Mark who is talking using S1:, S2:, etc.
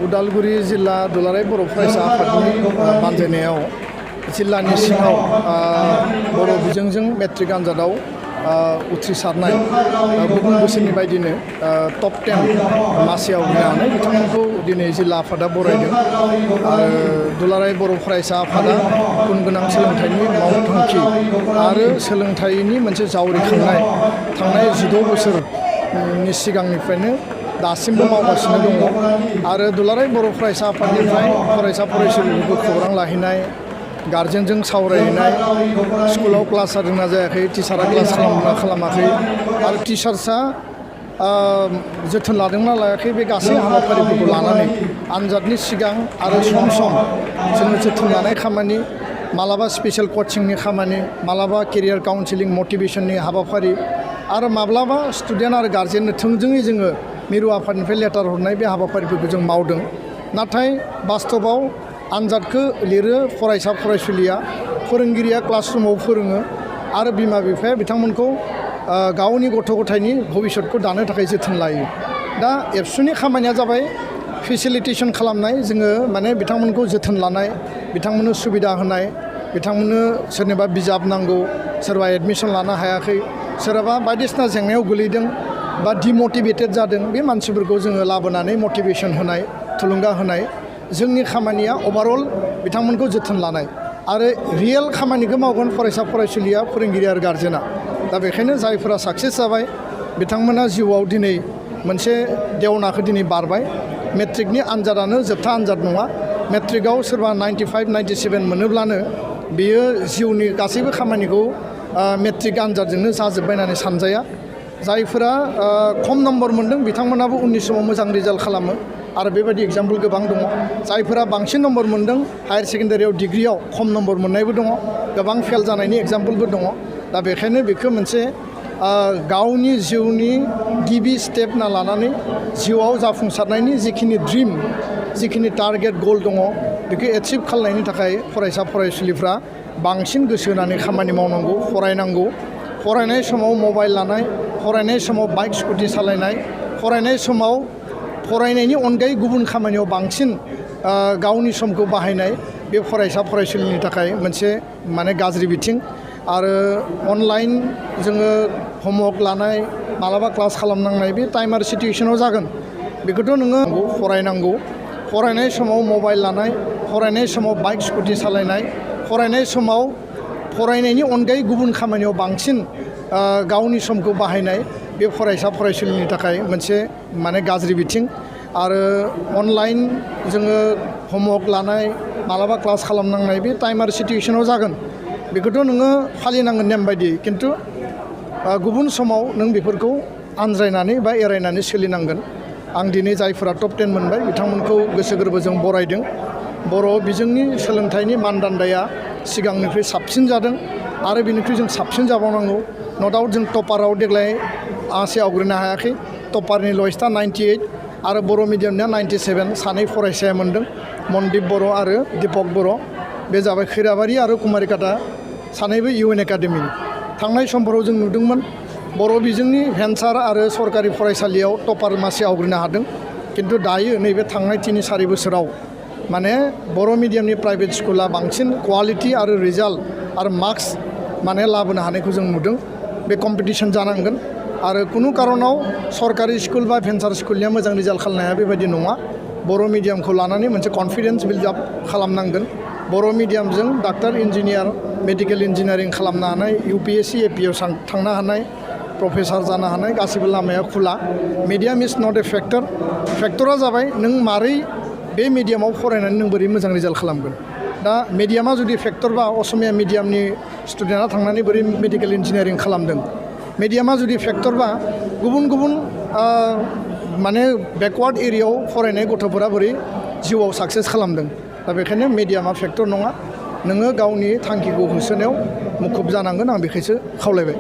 S1: उदालगुरि जिल्ला दुलाराय बर' फरायसा आफादनि बानजायनायाव जिल्लानि सिङाव बर' बिजोंजों मेट्रिक आनजादाव उथ्रिसारनाय गुबुन बोसोरनि बायदिनो टप 10 मासियाव आवग्रिनानै बिथांमोनखौ दिनै जिल्ला आफादा बरायदों आरो दुलाराय बर' फरायसा आफादा गुन गोनां सोलोंथाइनि मावथांखि आरो सोलोंथाइनि मोनसे जावरिखांनाय थांनाय 16 बोसोरनि सिगांनिफ्रायनो दासिमबो मावगासिनो दङ आरो दुलाराय बर' फरायसा आफादनिफ्राय फरायसा फरायसुलिफोरखौ खौरां लाहैनाय गार्जेनजों सावरायहैनाय स्कुलाव क्लास जादोंना जायाखै टिचारा क्लास खालामदोंना खालामाखै आरो टिचार्सआ जोथोन लादोंना लायाखै बे गासै हाबाफारिफोरखौ लानानै आनजादनि सिगां आरो सम सम जोङो जोथोन लानाय खामानि मालाबा स्पेशेल कचिंनि खामानि मालाबा केरियार काउन्सिलिं मटिभेशननि हाबाफारि आरो माब्लाबा स्टुडेन्ट आरो गार्जेननो थोंजोङै जोङो मिरु आफादनिफ्राय लेटार हरनाय बे हाबाफारिफोरखौ जों मावदों नाथाय बास्तबाव आनजादखौ लिरो फरायसा फरायसुलिया फोरोंगिरिया क्लासरुमाव फोरोङो आरो बिमा बिफाया बिथांमोनखौ गावनि गथ' गथायनि भबिष्यतखौ दानो थाखाय जोथोन लायो दा एबसुनि खामानिया जाबाय फेसिलिटेसन खालामनाय जोङो माने बिथांमोनखौ जोथोन लानाय बिथांमोननो सुबिदा होनाय बिथांमोननो सोरनिबा बिजाब नांगौ सोरबा एडमिसन लानो हायाखै सोरबा बायदिसिना जेंनायाव गोलैदों बा डिमटिभेटेड जादों बे मानसिफोरखौ जोङो लाबोनानै मटिभेसन होनाय थुलुंगा होनाय जोंनि खामानिया अभारअल बिथांमोनखौ जोथोन लानाय आरो रियेल खामानिखौ मावगोन फरायसा फरायसुलिया फोरोंगिरि आरो गार्जेना दा बेखायनो जायफोरा साक्सेस जाबाय बिथांमोना जिउआव दिनै मोनसे देवनाखौ दिनै बारबाय मेट्रिकनि आनजादानो जोबथा आनजाद नङा मेट्रिकआव सोरबा 95 97 मोनोब्लानो बियो जिउनि गासैबो खामानिखौ मेट्रिक आनजादजोंनो जाजोब्बाय होननानै सानजाया जायफोरा खम नम्बर मोन्दों बिथांमोनाबो उननि समाव मोजां रिजाल्ट खालामो आरो बेबायदि एग्जाम्पल गोबां दङ जायफोरा बांसिन नम्बर मोन्दों हायार सेकेन्डारियाव डिग्रियाव खम नम्बर मोननायबो दङ गोबां फेल जानायनि एग्जाम्पलबो दङ दा बेखायनो बेखौ मोनसे गावनि जिउनि गिबि स्टेप होनना लानानै जिउआव जाफुंसारनायनि जिखिनि ड्रिम जिखिनि टारगेट गल दङ बेखौ एचिभ खालामनायनि थाखाय फरायसा फरायसुलिफ्रा बांसिन गोसो होनानै खामानि मावनांगौ फरायनांगौ फरायनाय समाव मबाइल लानाय फरायनाय समाव बाइक स्कुटि सालायनाय फरायनाय समाव फरायनायनि अनगायै गुबुन खामानियाव बांसिन गावनि समखौ बाहायनाय बे फरायसा फरायसुलिनि थाखाय मोनसे माने गाज्रि बिथिं आरो अनलाइन जोङो हमवर्क लानाय मालाबा क्लास खालामनांनाय बे टाइम आरो सिटुवेसनाव जागोन बेखौथ' नोङो फरायनांगौ फरायनाय समाव मबाइल लानाय फरायनाय समाव बाइक स्कुटि सालायनाय फरायनाय समाव फरायनायनि अनगायै गुबुन खामानियाव बांसिन गावनि समखौ बाहायनाय बे फरायसा फरायसुलिनि थाखाय मोनसे माने गाज्रि बिथिं आरो अनलाइन जोङो हमवर्क लानाय मालाबा क्लास खालामनांनाय बे टाइम आरो सिटुवेसनाव जागोन बेखौथ' नोङो फालिनांगोन नेम बायदि खिन्थु गुबुन समाव नों बेफोरखौ आनज्रायनानै बा एरायनानै सोलिनांगोन आं दिनै जायफोरा टप 10 मोनबाय बिथांमोनखौ गोसो गोरबोजों बरायदों बर' बिजोंनि सोलोंथाइनि मानदान्दाया सिगांनिख्रुइ साबसिन जादों आरो बेनिख्रुइ जों साबसिन जाबावनांगौ न' डाउट जों टपाराव देग्लाय आसे आवग्रिनो हायाखै टपारनि लयेस्टआ 98 आरो बर' मिडियामनिया 97 सानै फरायसाया मोन्दों मनदिप बर' आरो दिपक बर' बे जाबाय खैराबारि आरो कुमारिकाटा सानैबो इउएन एकाडेमिनि थांनाय समफोराव जों नुदोंमोन बर' बिजोंनि भेन्सार आरो सरकारि फरायसालियाव टपार मासि आवग्रिनो हादों खिन्थु दायो नैबे थांनाय 3-4 बोसोराव माने बर' मिडियामनि प्राइभेट स्कुला बांसिन क्वालिटि आरो रिजाल्ट आरो मार्क्स माने लाबोनो हानायखौ जों नुदों बे कम्पिटिसन जानांगोन आरो कुनु कारनाव सरकारि स्कुल बा भेन्सार स्कुलनिया मोजां रिजाल्ट खालामनो हाया बेबायदि नङा बर' मिडियामखौ लानानै मोनसे कनफिडेन्स बिल्डआप खालामनांगोन बर' मिडियामजों डाक्टार इन्जिनियार मेडिकेल इन्जिनियारिं खालामनो हानाय UPSC APआव थांनो हानाय प्रफेसार जानो हानाय गासैबो लामाया खुला medium is not A factor फेक्टरा जाबाय नों मारै बे मिडियामाव फरायनानै नों बोरै मोजां रिजाल्ट खालामगोन दा मिडियामा जुदि फेक्टरबा असमिया मिडियामनि स्टुडेन्टआ थांनानै बोरै मेडिकेल इन्जिनियारिं खालामदों मिडियामा जुदि फेक्टरबा गुबुन गुबुन माने बेकवार्ड एरियायाव फरायनाय गथ'फोरा बोरै जिउआव साक्सेस खालामदों दा बेखायनो मिडियामा फेक्टर नङा नोङो गावनि थांखिखौ होसोनायाव मुखुब जानांगोन आं बेखायसो खावलायबाय